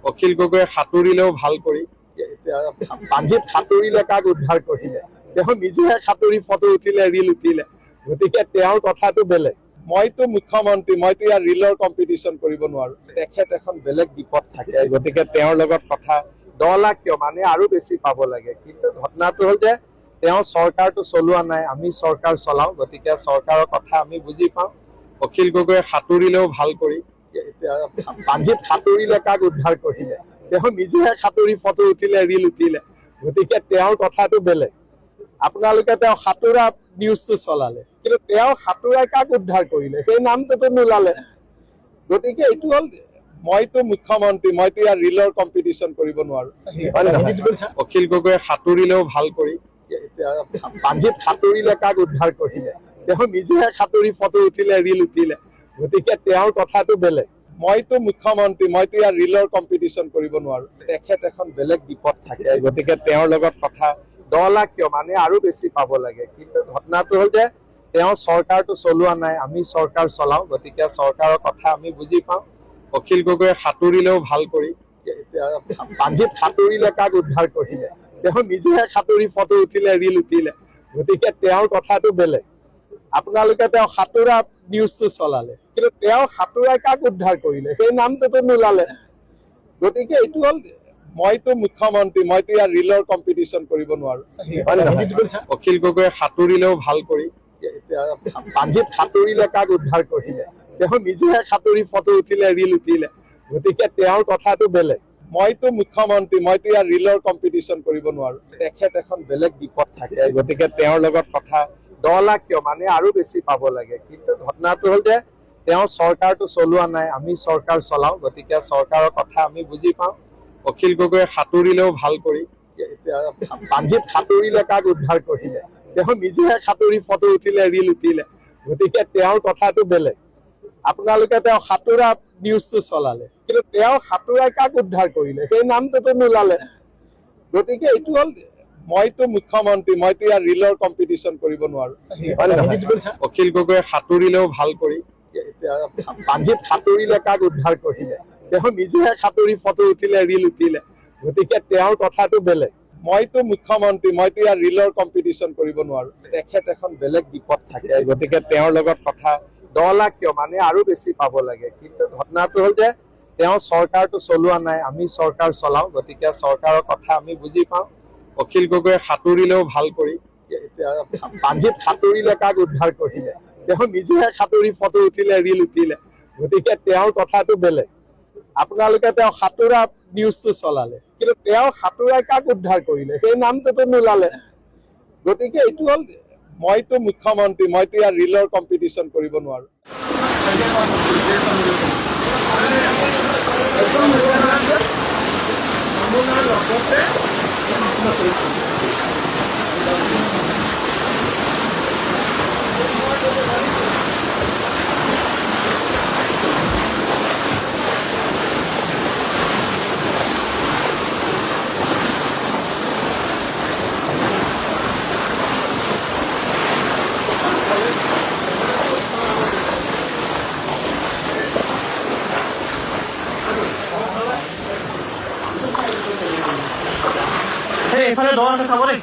অখিল গগৈয়ে সাঁতুৰিলেও ভাল কৰি, পানীত সাঁতুৰিলে কাক উদ্ধাৰ কৰিলে? তেওঁ নিজেহে সাঁতুৰি ফটো উঠিলে, ৰিল উঠিলে। গতিকে তেওঁৰ কথাটো বেলেগ। মইতো মুখ্যমন্ত্ৰী, মইতো ইয়াত ৰিলৰ কম্পিটিশ্যন কৰিব নোৱাৰো। তেখেত এখন বেলেগ দ্বীপত থাকে, গতিকে তেওঁৰ লগত কথা 10 লাখ কিয়, মানে আৰু বেছি পাব লাগে। কিন্তু ঘটনাটো হ'ল যে তেওঁ চৰকাৰটো চলোৱা নাই, আমি চৰকাৰ চলাওঁ। গতিকে চৰকাৰৰ কথা আমি বুজি পাওঁ। অখিল গগৈয়ে সাঁতুৰিলেও ভাল কৰি, পানীত সাঁতুৰিলে কাক উদ্ধাৰ কৰিলে? তেওঁ নিজেহে সাঁতুৰি ফটো উঠিলে, ৰিল উঠিলে। গতিকে তেওঁৰ কথাটো বেলেগ। আপোনালোকে তেওঁ সাঁতোৰা নিউজটো চলালে, কিন্তু তেওঁ সাঁতোৰাই কাক উদ্ধাৰ কৰিলে, সেই নামটোতো নোলালে। গতিকে এইটো হ'ল, মইতো মুখ্যমন্ত্ৰী, মইতো ইয়াত ৰিলৰ কম্পিটিশ্যন কৰিব নোৱাৰো, হয় নে নহয়? অখিল গগৈয়ে সাঁতুৰিলেও ভাল কৰি, পানীত সাঁতুৰিলে কাক উদ্ধাৰ কৰিলে? তেওঁ নিজেহে সাঁতুৰি ফটো উঠিলে, ৰিল উঠিলে। গতিকে তেওঁৰ কথাটো বেলেগ। মইতো মুখ্যমন্ত্ৰী, মইতো ইয়াত ৰিলৰ কম্পিটিশ্যন কৰিব নোৱাৰো। তেখেত এখন বেলেগ দ্বীপত থাকে, গতিকে তেওঁৰ লগত কথা 10 লাখ কিয়, মানে আৰু বেছি পাব লাগে। কিন্তু ঘটনাটো হ'ল যে তেওঁ চৰকাৰটো চলোৱা নাই, আমি চৰকাৰ চলাওঁ। গতিকে চৰকাৰৰ কথা আমি বুজি পাওঁ। অখিল গগৈয়ে সাঁতুৰিলেও ভাল কৰি, পানীত সাঁতুৰিলে কাক উদ্ধাৰ কৰিলে? তেওঁ নিজেহে সাঁতুৰি ফটো উঠিলে, ৰিল উঠিলে। গতিকে তেওঁৰ কথাটো বেলেগ। আপোনালোকে তেওঁ সাঁতোৰা নিউজটো চলালে, কিন্তু তেওঁ সাঁতোৰাই কাক উদ্ধাৰ কৰিলে, সেই নামটোতো নোলালে। গতিকে এইটো হ'ল, মইতো মুখ্যমন্ত্ৰী, মইতো ইয়াত ৰিলৰ কম্পিটিশ্যন কৰিব নোৱাৰো, হয় নে নহয়? অখিল গগৈয়ে সাঁতুৰিলেও ভাল কৰি, পানীত সাঁতুৰিলে কাক উদ্ধাৰ কৰিলে? তেওঁ নিজেহে সাঁতুৰি ফটো উঠিলে, ৰিল উঠিলে। গতিকে তেওঁৰ কথাটো বেলেগ। মইতো মুখ্যমন্ত্ৰী, মইতো ইয়াত ৰিলৰ কম্পিটিশ্যন কৰিব নোৱাৰো। তেখেত এখন বেলেগ দ্বীপত থাকে, গতিকে তেওঁৰ লগত কথা 10 লাখ কিয়, মানে আৰু বেছি পাব লাগে। কিন্তু ঘটনাটো হ'ল যে তেওঁ চৰকাৰটো চলোৱা নাই, আমি চৰকাৰ চলাওঁ। গতিকে চৰকাৰৰ কথা আমি বুজি পাওঁ। অখিল গগৈয়ে সাঁতুৰিলেও ভাল কৰি, পানীত সাঁতুৰিলে কাক উদ্ধাৰ কৰিলে? তেওঁ নিজেহে সাঁতুৰি ফটো উঠিলে, ৰিল উঠিলে। গতিকে তেওঁৰ কথাটো বেলেগ। আপোনালোকে তেওঁ সাঁতোৰা নিউজটো চলালে, কিন্তু তেওঁ সাঁতোৰাই কাক উদ্ধাৰ কৰিলে, সেই নামটোতো নোলালে। গতিকে এইটো হ'ল, মইতো মুখ্যমন্ত্ৰী, মইতো ইয়াত ৰিলৰ কম্পিটিশ্যন কৰিব নোৱাৰো, হয় নে নহয়? অখিল গগৈয়ে সাঁতুৰিলেও ভাল কৰি, পানীত সাঁতুৰিলে কাক উদ্ধাৰ কৰিলে? তেওঁ নিজেহে সাঁতুৰি ফটো উঠিলে, ৰিল উঠিলে। গতিকে তেওঁৰ কথাটো বেলেগ। মইতো মুখ্যমন্ত্ৰী, মইতো ইয়াত ৰিলৰ কম্পিটিশ্যন কৰিব নোৱাৰো। তেখেত এখন বেলেগ দ্বীপত থাকে, গতিকে তেওঁৰ লগত কথা 10 লাখ কিয়, মানে আৰু বেছি পাব লাগে। কিন্তু ঘটনাটো হ'ল যে তেওঁ চৰকাৰটো চলোৱা নাই, আমি চৰকাৰ চলাওঁ। গতিকে চৰকাৰৰ কথা আমি বুজি পাওঁ। অখিল গগৈয়ে সাঁতুৰিলেও ভাল কৰি, পানীত সাঁতুৰিলে কাক উদ্ধাৰ কৰিলে? তেওঁ নিজেহে সাঁতুৰি ফটো উঠিলে, ৰিল উঠিলে। গতিকে তেওঁৰ কথাটো বেলেগ। আপোনালোকে তেওঁ সাঁতোৰা নিউজটো চলালে, কিন্তু তেওঁ সাঁতোৰাই কাক উদ্ধাৰ কৰিলে, সেই নামটোতো নোলালে। গতিকে এইটো হ'ল, মইতো মুখ্যমন্ত্ৰী, মইতো ইয়াত ৰিলৰ কম্পিটিশ্যন কৰিব নোৱাৰো। এই এইফালে দ আছে, চাব দেই।